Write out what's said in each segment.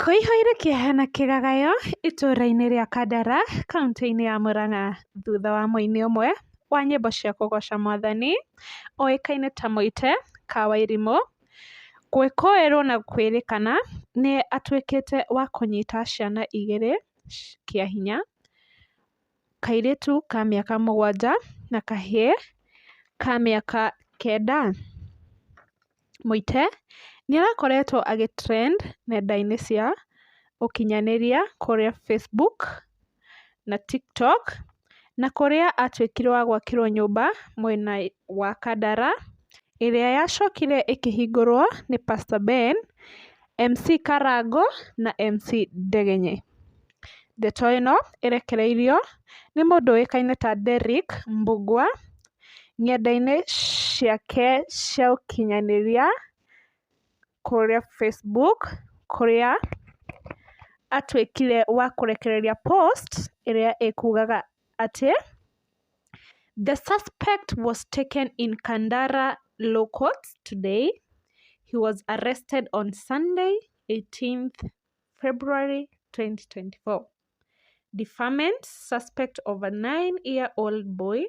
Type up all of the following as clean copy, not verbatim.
Kũihũire kĩeha na kĩgagayo itũra-inĩ rĩa Kandara kauntĩ-inĩ ya Murang'a thutha wa mũini ũmwe wa nyĩmbo cia kũgoca mwathani ũĩkaine ta Mũite Kawairimũ, gwĩkũĩrwo na kwĩrĩkana nĩ atuĩkĩte wa kũnyita ciana igĩrĩ kĩa hinya, kairĩtu ka mĩaka mũgwanja na kahĩĩ ka mĩaka kenda. Mũite nĩarakoretwo agĩ trend nenda-inĩ cia ũkinyanĩria kũrĩa Facebook na TikTok, na kũrĩa atuĩkire wa gwakĩrwo nyũmba mwena wa Kandara, ĩrĩa yacokire ĩkĩhingũrwo nĩ Pastor Ben, MC Karangũ na MC Ndegenye. Ndeto ĩno ĩrekereirio nĩ mũndũ ũĩkaine ta Derrick Mbũgua ng'enda-inĩ ciake cia ũkinyanĩria kũrĩa Facebook, kũrĩa atuĩkire wa kũrekereria post ĩrĩa ĩkugaga atĩ "The suspect was taken in Kandara law courts today. He was arrested on Sunday 18th February 2024. Defilement suspect of a 9-year-old boy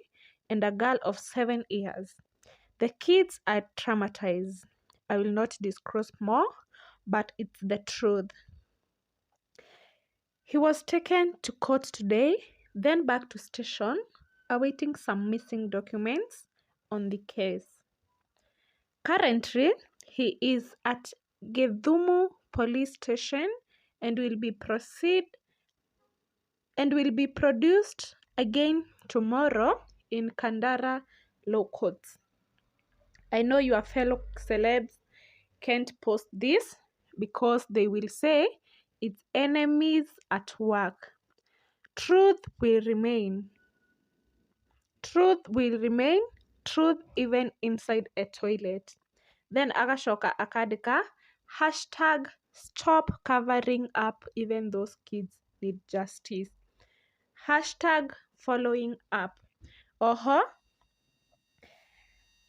and a girl of 7 years. The kids are traumatized. I will not disclose more, but it's the truth. He was taken to court today, then back to station, awaiting some missing documents on the case. Currently, he is at Githumu Police Station and will be proceed and will be produced again tomorrow in Kandara Law Courts. I know your fellow celebs can't post this because they will say it's enemies at work. Truth will remain. Truth will remain. Truth even inside a toilet." Then agacoka akandĩka #StopCoveringUp, even those kids need justice. #FollowingUp. Oho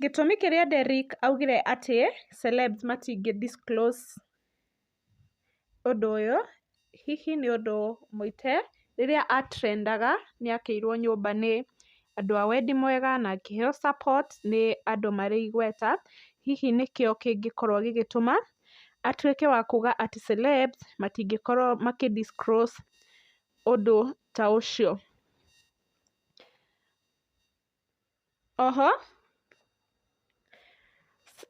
gĩtũmi kĩrĩa Derrick augire atĩ celebs matingĩ disclose ũndũ ũyũ, hihi nĩ ũndũ Mũite rĩrĩa atrendaga nĩ akĩirwo nyũmba nĩ andũ a wendi mwega na akĩheo support nĩ andũ marĩ igweta, hihi nĩkĩo kĩngĩkorwo gĩgĩtũma atuĩke wa kuga atĩ celebs matingĩkorwo makĩ disclose ũndũ ta ũcio. Oho,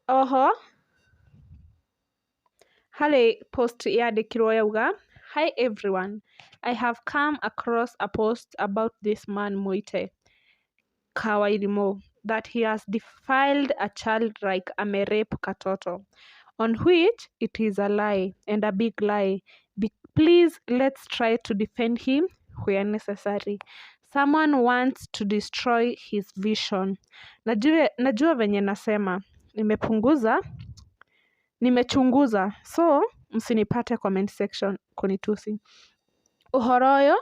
oho harĩ post yandĩkirwo yauga, "Hi everyone, I have come across a post about this man Mũite Kawairimũ that he has defiled a child like amerape katoto, on which it is a lie and a big lie. Please let's try to defend him where necessary. Someone wants to destroy his vision. Najua, najua venye nasema nimepunguza nimechunguza, so msinipate comment section kunitusi. Ũhoro ũyũ